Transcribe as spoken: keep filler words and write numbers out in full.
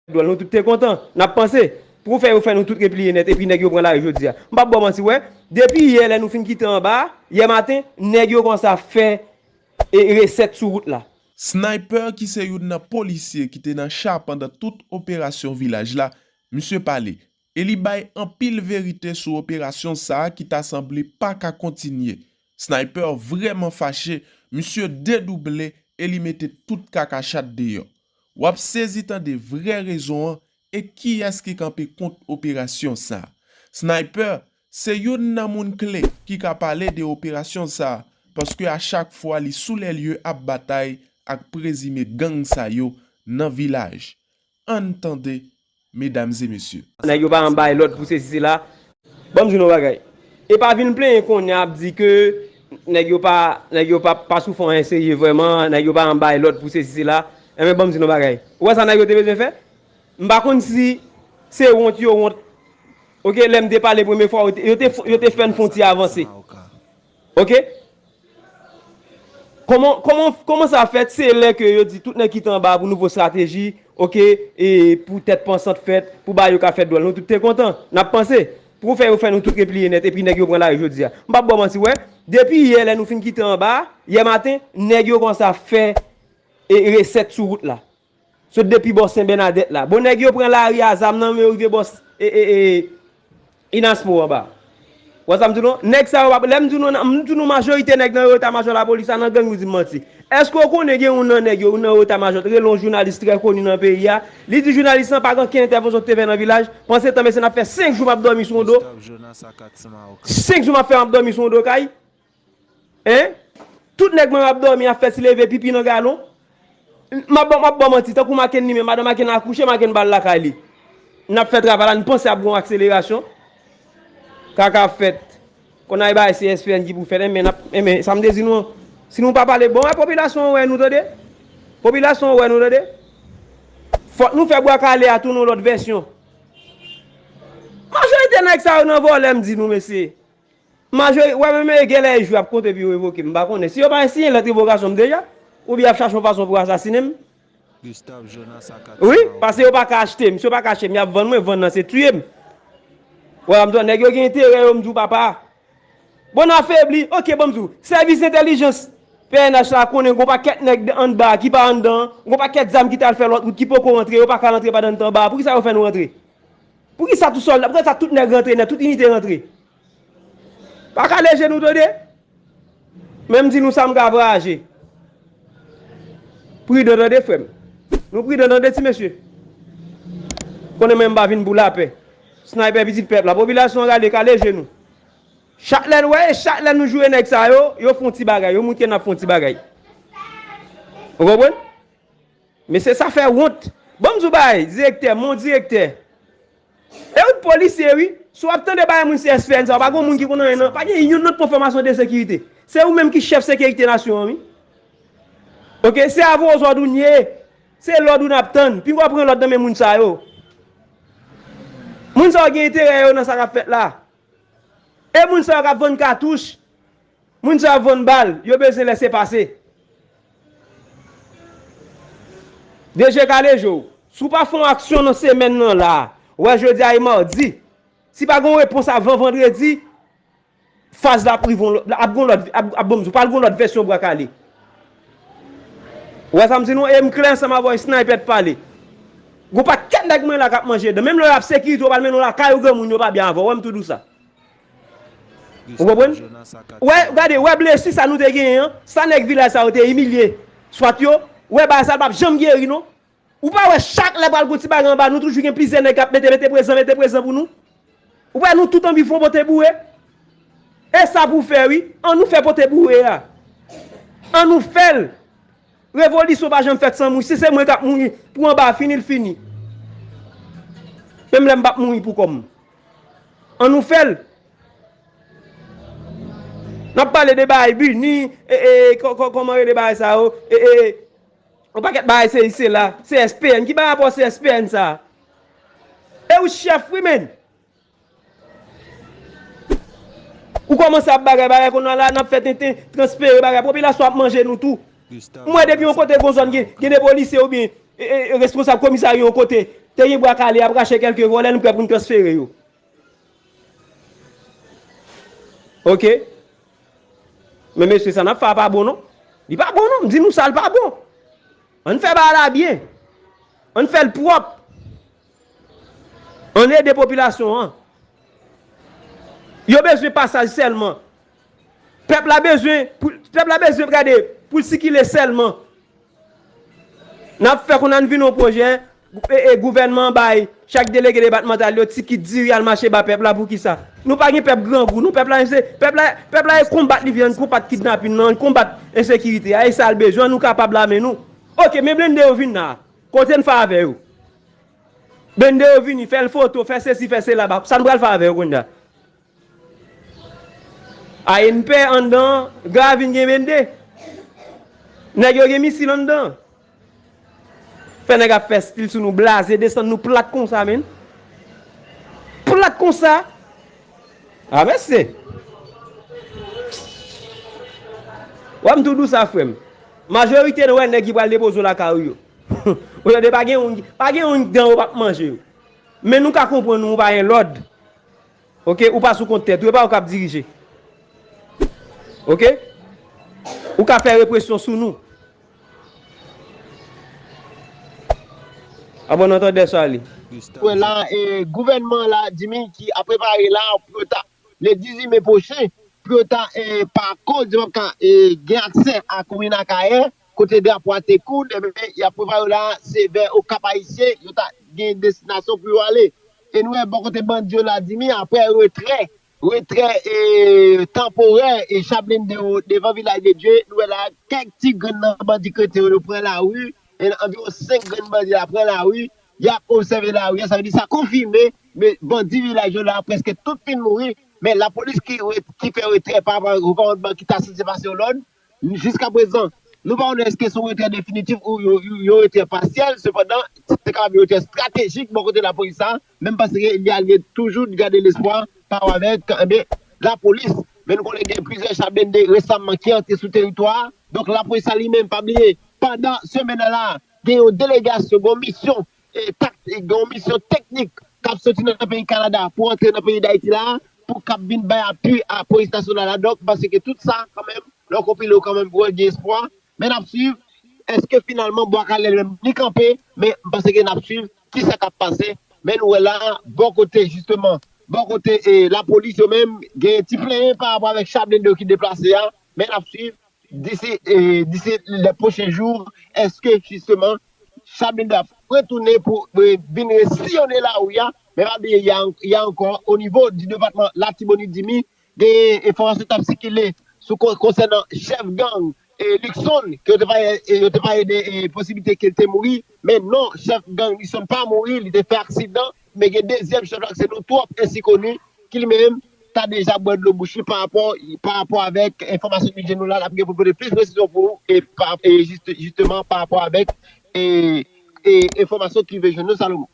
dwòl, nou tout te kontan. N ap panse. Pou fè yo fè nou tout repliye nèt, epi nèg yo pran lari jodi a. M p ap ba w manti, wè. Depi yè, lè nou fin kite anba a, yè maten, nèg yo kòmanse ap fè e, resèt sou wout la. Sniper, ki se youn nan polisye ki te nan cha pandan tout operasyon Vilaj la, misye pale e li bay anpil verite sou operasyon sa a ki ta sanble pa ka kontinye. Sniper vrèman fache, misye dedouble e li mete tout kakachat deyò. W ap sezi tande vrè rezon an e kiyès ki kanpe kont operasyon sa a. Sniper se youn nan moun kle ki ka pale de operasyon sa a, paske a chak fwa li sou lè lye ap batay ak prezime gang sa yo nan Vilaj. Ann tande, medam e mesye. Nèg yo pa janm bay lòd pou sesi sela. Ban m di nou bagay. E pa vin plenyen kounye a ap di ke nèg yo pa, nèg yo pa, pa sou fè anyen serye vrèman, nèg yo pa janm bay lòd pou sesi sela. Enben, ban m di nou bagay. Ou wè sa nèg yo te bezwen fè? M pa konn si se wont yo wont. Oke, lè m te pale premye fwa, yo te, yo te, yo te fè n fè yon ti avanse. Oke? Kòman, kòman, kòman sa fèt? Se lè ke yo di tout nèg kite anba pou nouvo estrateji, oke, e pou tèt pansant fèt, pou bagay yo ka fèt dwòl. Nou tout te kontan. N ap panse. Pou fè yo fè nou tout repliye nèt, epi nèg yo pran lari jodi a. M p ap ba w manti, wè. Depi yè, lè nou fin kite anba a, yè maten, nèg yo kòmanse ap fè e, resèt sou wout la. Sot depi bò Sen Bènadèt la. Bon, nèg yo pran lari a zam nan men yo rive bò e, e, e, Inaspo anba. Wè sa m di nou? Nèg sa yo, lè m di nou, m di nou majorite nèg nan eta majò lapolis la nan gang, nou di m manti. Èske w konnen gen youn nan nèg yo, youn nan eta majò, rele yon jounalis trè koni nan peyi a? Li di jounalis lan pa gen okenn entèvansyon ki te fè nan Vilaj. Panse tan mesye n ap fè senk jou m ap dòmi sou yon do. Senk jou m ap fè m ap dòmi sou yon do kay. Hein? Tout nèg mwen ap dòmi, ap fè ti leve pipi nan galon. M ap, m ap ba w manti, tankou Makenn li menm, madan Makenn akouche, Makenn ba l lakay li. N ap fè travay la, n panse ap gen yon akselerasyon. Kaka ap fèt. Konn ay bagay se S P N ki pou fèt, enben, n ap, enben, sa m te di nou an. Si nou pa pale, bon, wè popilasyon an wè nou, tande. Popilasyon an wè nou, tande. Fòk nou fè Bwa Kale a tounen yon lòt vèsyon. Majorite nèg sa yo nan vòlè, m di nou, mesye. Majori-, wè, men, men, genlè e jou y ap konte pou yo revoke m, m pa konnen. Si yo pa siyen lèt revokasyon m deja, oubyen y ap chache yon fason pou asasinen m. Wi, paske yo pa ka achte m. Si yo pa ka achte m, y ap vann mwen, vann nan se tiye m. Wè, m di w, nèg yo gen enterè yo, m di w, papa. Bon, n afebli, oke, ban m di w, sèvis entèlijans P N H la konnen gon pakèt nèg anndan ki pa anndan, gon pakèt zam ki t al fè lòt wout ki poko rantre, yo pa ka rantre pandan n t anba a. Poukisa yo fè nou rantre? Poukisa tout sòlda, poukisa tout nèg rantre nèt, tout inite rantre? Pa kale je nou, tande. Men m di nou sa m ka vwayaje. Pridan, tande, frè m. Nou pridan, tande, ti mesye. Konnen mwen m pa vin pou lapè. Sniper pitit pèp la. Popilasyon an rale, kale je nou. Chak lè n wè, e chak lè nou joure nèg sa yo, yo fè yon ti bagay, yo montre n ap fè yon ti bagay. Ou konprann? Mesye, sa fè wont. Ban m di w bagay, direktè, mon direktè. E ou t polisye, wi. Si w ap tande bagay moun se S P N sa yo, pa gen moun ki konn anyen nan. Pa gen youn nan t pran fòmasyon de sekirite. Se ou menm ki chèf sekirite nasyon an, wi. Oke, se avè w zòd ou n ye. Se lòd ou n ap tann. Pinga w pran lòd nan men moun sa yo. Moun sa yo gen enterè yo nan sa k ap fèt la. E moun sa yo k ap vann katouch, moun sa yo ap vann bal, yo bezwen lese pase. D G kale je w. Si w pa fè yon aksyon nan semèn nan la, wè jodi a e madi. Si pa gen yon repons avan vandredi, faz la ap rive yon lòt, ap gon lòt, ap, ap bon, pral gon lòt vèsyon Bwa Kale. Ou wè sa m di nou? E m klè ansanm avè w, e Sniper t pale. Gon pakèt nèg mwen la k ap manje dan. Menm lè y ap sekirite, w pral mennen w lakay ou granmoun, yo pa byen avè w. Wè m tou di w sa. Ou konprann? Wè, gade, wè blesi sa nou te genyen an, sa nèg Vilaj sa yo te imilye Swat yo, wè bagay sa l p ap janm geri non. Ou pa wè chak lè pral gon ti bagay anba, nou toujou gen plizyè nèg k ap mete, mete prezan, mete prezan pou nou. Ou pa wè nou tout anvi fè yon pote boure? E sa pou fè wi, ann nou fè pote boure a. Ann nou fè l. Revolisyon pa janm fèt san mouri. Si se mwen k ap mouri pou anba a fini, l fini. Menm lè m p ap mouri pou kò m. Ann nou fè l. N ap pale de bagay bini, e, e, kò-, kò-, kòman rele bagay sa yo, e, e, yon pakèt bagay se, se la, se S P N. Ki pa rapò se S P N sa? E ou chèf wi, menn. Ou kòmanse ap bagay, bagay kounye a la, n ap fè tenten, transfere bagay. Popilasyon ap manje nou tou. M wè depi yon kote gon zòn gen, gen de polisye oubyen, e, e, e, responsab komisarya yon kote, te gen bwa kale, y ap rache kèlke vòlè, nou prè pou n transfere yo. Oke? Men mesye, sa n ap fè a pa bon non. Li pa bon non, m di nou sa, l pa bon. Ann fè bagay la byen. Ann fè l pwòp. Ann ede popilasyon an. Yo bezwen pasaj sèlman. Pèp la bezwen, pou, pèp la bezwen gade, pou l sikile sèlman. N ap fè konn ann vin yon pwojè, e, e, gouvènman an bay chak delege depatmantal yo tikit diri al mache ba pèp la, poukisa? Nou pa gen pèp grangou, non, pèp la, se, pèp la, pèp la e konbat li vle, ann konbat kidnapin nan, ann konbat ensekirite a, e sa l bezwen, nou kapab lame nou. Oke, men blende yo vin la. Kote n fè avè yo? Blende yo vini, fè l foto, fè sesi, fè sela, ba, sa n pral fè avè yo kounye a? A N P anndan, Gravin gen blende. Nèg yo gen misil anndan. Fè nèg ap fè stil sou nou, blaze, desann nou plat konsa, menn. Plat konsa. A, mesye. Wè m tou di w sa, frè m. Majorite nou wè nèg ki pral depoze w lakay ou yo. Ou tande, pa gen youn, pa gen youn dan yo p ap manje yo. Men nou ka konprann ou pa gen lòd. Oke, ou pa sou kont tèt ou, e pa ou k ap dirije. Oke? Ou ka fè represyon sou nou. Apre n antande sa li. Wè la, e, gouvènman la, di m ki ap prepare la pou yo ta, le dizuit me pwochen, pou yo ta, e, pa koz yo p ap ka, e, gen aksè a komin Akayè, kote drapo a te koud, ebyen, y ap prepare yo la, se vè Okap Ayisyen, yo ta gen destinasyon pou yo ale. E nou wè bò kote bandi yo la, di m, apre retrè, retrè, e, tanporè, e, cha blende yo devan Vilaj de Dye, nou wè la, kèk ti grenn nan bandi krete yo, yo pran lari, e anviwon senk grenn bandi la pran lari, y ap obsève lari a, sa vle di sa konfime, men bandi vilaj yo la, prèske tout fin mouri, men lapolis ki, ki fè retrè pa rapò ak gouvènman ki ta sanse pase yon lòd, jiska prezan, nou pa konnen èske se yon retrè definitif ou yon, yon, yon retrè pasyèl, sepandan, se kapab yon retrè estratejik bò kote lapolis la, men m panse ke li al gen toujou gade lespwa pa rapò avèk, enben, lapolis. Men nou konnen gen plizyè cha blende resaman ki antre sou teritwa a. Donk, lapolis la li menm, pa bliye, pandan semèn nan la, gen yon delegasyon, gen yon misyon, e, taktik, gen yon misyon teknik k ap soti nan peyi Kanada pou antre nan peyi Dayiti la, pou k ap vin bay apui a polis nasyonal la. Donk, m panse ke tout sa, kanmenm, lè w konpile yo kanmenm, ou wè gen espwa. Men n ap swiv, èske finalman Bwa Kale menm li kanpe, men m panse ke n ap swiv kisa k ap pase. Men nou wè la, bò kote, jisteman, bò kote, e, lapolis yo menm, gen ti plenyen pa rapò avèk cha blende yo ki deplase a, men n ap swiv disi, e, disi lè pwochen jou, èske jisteman cha blende ap retounen pou, e, vin resiyonnen lari a, men pa bliye, y a, y a ankò, o nivo di depatman Latibonit, di m, gen enfòmasyon k ap sikile sou kon-, konsènan chèf gang, e, Luckson, ke yo te pale, e, yo te pale de, e, posiblite ke l te mouri, men non, chèf gang Luckson pa mouri, li te fè aksidan, men gen dezyèm chèf la, se nou twòp ensi koni, ki li menm ta deja bwè dlo bouch li pa rapò, pa rapò avèk enfòmasyon ki jwenn nou la, l ap gen pou l pote plis presizyon pou nou, e pa, e jis-, jisteman pa rapò avèk, e, e enfòmasyon ki rive jwenn nou, Salomon.